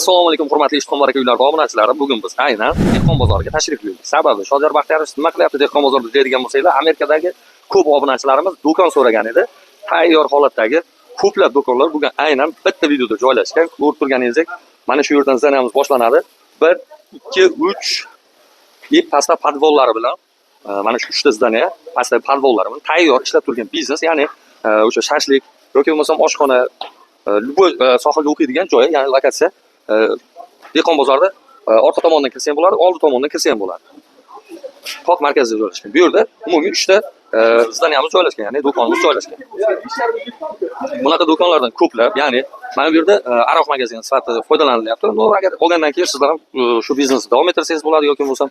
Assalomu alaykum, hurmatli Ishtixon Baraka uylari obunachilari. Bugun biz aynan Dehqon bozoriga tashrif buyurdik. Sababi, Shodiyor Baxtiyorov nima qilyapti Dehqon bozorida deydigan bo'lsanglar, Amerikadagi ko'p obunachilarimiz do'kon so'ragan edi. Tayyor holatdagi ko'plab do'konlar bugun aynan bitta videoda joylashgan. Ko'rib turganingizdek, mana shu yerdan здания miz boshlanadi. 1, 2, 3 и pastda подвал lari bilan mana shu uchta здания pastda подвал lari bilan tayyor ishlab turgan biznes, ya'ni o'sha shashlik yoki bo'lmasam oshxona, любой sohaga o'qiydigan joyi, ya'ni lokatsiya Dehqon bozorida orqa tomondan kirsa ham bo'ladi, oldi tomondan kirsa ham bo'ladi. Qoq markazda joylashgan. Bu yerda umumiy uchta здания miz joylashgan, ya'ni do'konimiz joylashgan. Bunaqa do'konlardan ko'plab, ya'ni mana bu yerda aroq magazini sifatida foydalanilyapti. Но, agar olgandan keyin sizlar ham shu biznesni davom ettirsangiz bo'ladi yoki bo'lmasam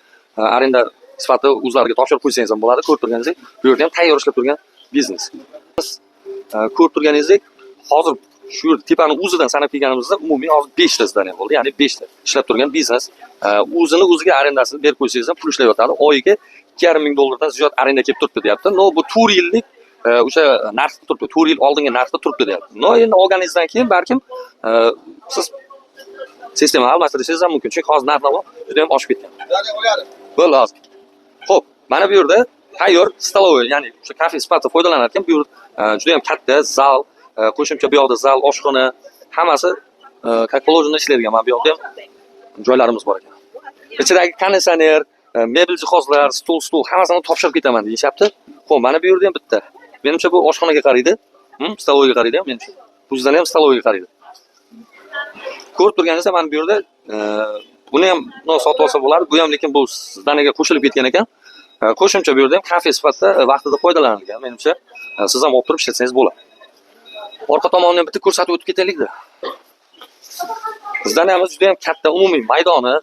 arenda sifatida o'zlariga topshirib qo'ysangiz ham bo'ladi. Ko'rib turganingizdek, bu yerda ham tayyor ishlab turgan biznes. Ko'rib turganingizdek, hozir shu yerda tepani o'zidan sanab kelganimizda umumiy hozir 5 ta здание bo'ldi, ya'ni 5 ta ishlab turgan biznes. O'zini o'ziga arendasini berib qo'ysangiz ham pul ishlayotadi. Oyiga 2,5 ming dollardan ziyod arenda kelib turibdi deyapti. Но, bu 4 yillik o'sha narxda turibdi, 4 yil oldingi narxda turibdi deyapti. Но, endi olganingizdan keyin balkim siz sistemani almashtirishingiz ham mumkin, chunki hozir narx-navo juda ham oshib ketgan. Bo'ldi hozir. Xo'p, mana bu yerda tayyor столовый, ya'ni o'sha kafe sifatida foydalanar ekan. Bu yer juda ham katta zal, qo'shimcha bu yoqda zal, oshxona, hammasi как положено ishlaydigan. Mana bu yoqda ham joylarimiz bor ekan. Ichidagi konditsioner, mebel jihozlar, stul, hammasini topshirib ketaman deyishyapti. Xo'p, mana bu yerda ham bitta. Menimcha, bu oshxonaga qaraydi. Столовый ga qaraydi ham menimcha. Bu здание ham столовый ga qaraydi. Ko'rib turganingizdek, mana bu yerda buni ham но, sotib olsa bo'ladi. Bu ham lekin bu здания ga qo'shilib ketgan ekan. Qo'shimcha bu yerda ham kafe sifatida vaqtida foydalanilgan. Menimcha, siz ham olib turib ishlatsangiz bo'ladi. Orqa tomonini ham bitta ko'rsatib o'tib ketaylik-da. Здания miz juda ham katta, umumiy maydoni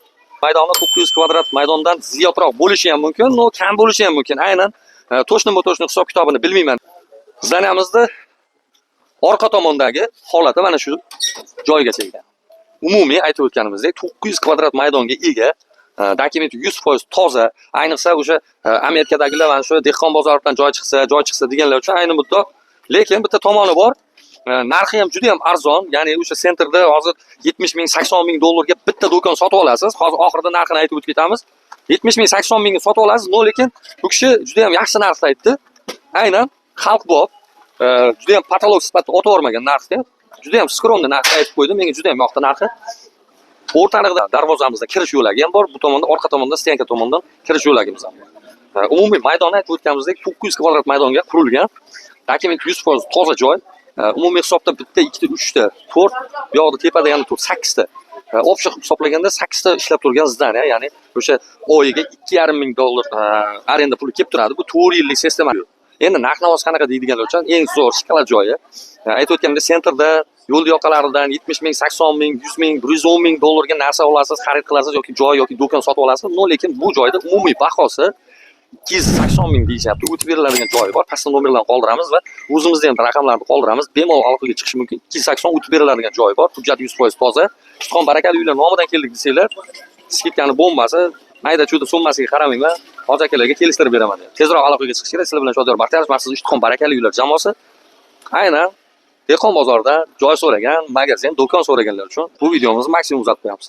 900 kvadrat maydondan ziyodroq bo'lishi ham mumkin, но kam bo'lishi ham mumkin. Aynan точно точно hisob kitobini bilmayman. Здания mizni orqa tomondagi holati mana shu joygacha ekan. Umumiy aytib o'tganimizdek, 900 kvadrat maydonga ega, документ 100% toza, ayniqsa o'sha Amerikadagilar mana shu Dehqon bozoridan joy chiqsa, joy chiqsa deganlar uchun ayni muddao. Lekin bitta tomoni bor, narxi ham juda ham arzon, ya'ni o'sha центр da hozir 70 ming, 80 ming dollarga bitta do'kon sotib olasiz. Hozir oxirida narxini aytib o'tib ketamiz. 70 ming, 80 mingga sotib olasiz, но lekin bu kishi juda ham yaxshi narxda aytdi. Aynan xalq bop, juda ham потолок sifatida otib yubormagan narxga. Juda ham скромный narxda aytib qo'ydi. Menga juda ham yoqdi narxi. O'rtalig'ida darvozamizda kirish yo'lagi ham bor. Bu tomonda, orqa tomonda, стенка tomondan kirish yo'lagimiz ham bor. Umumiy maydoni aytib o'tganimizdek, 900 kvadrat maydonga qurilgan. Документ 100% toza joy. Umumiy hisobda bitta, ikkita, uchta, to'rt, bu yoqda tepada yana to'rt, sakkizta. Общий qilib hisoblaganda sakkizta ishlab turgan здание, ya'ni o'sha oyiga 2,5 ming dollar arenda puli kelib turadi. Bu 4 yillik sistema. Endi narx navosi qanaqa deydiganlar uchun eng zo'r shokolad joyi. Aytib o'tganimdek, центр da yo'l yoqalaridan 70 ming, 80 ming, 100 ming, 110 ming dollarga narsa olasiz, xarid qilasiz yoki joy yoki do'kon sotib olasiz. Но lekin bu joyda umumiy bahosi 280 ming deyishyapti. O'tib beriladigan joyi bor. Pastda nomerlarni qoldiramiz va o'zimizda ham raqamlarni qoldiramiz. Bemalol aloqaga chiqish mumkin. 280 o'tib beriladigan joyi bor. Hujjat 100% toza. Ishtixon Barakali uylar nomidan keldik desanglar, скидка ni bombasi, mayda chuyda summasiga qaramayman. Hoji akalarga kelishtirib beraman deyapti. Tezroq aloqaga chiqish kerak. Sizlar bilan Shodiyor Baxtiyorov, maxsus Ishtixon Barakali uylar jamoasi. Aynan Dehqon bozorida joy so'ragan, magazin, do'kon so'raganlar uchun bu videomizni maksimum uzatib qo'yamiz.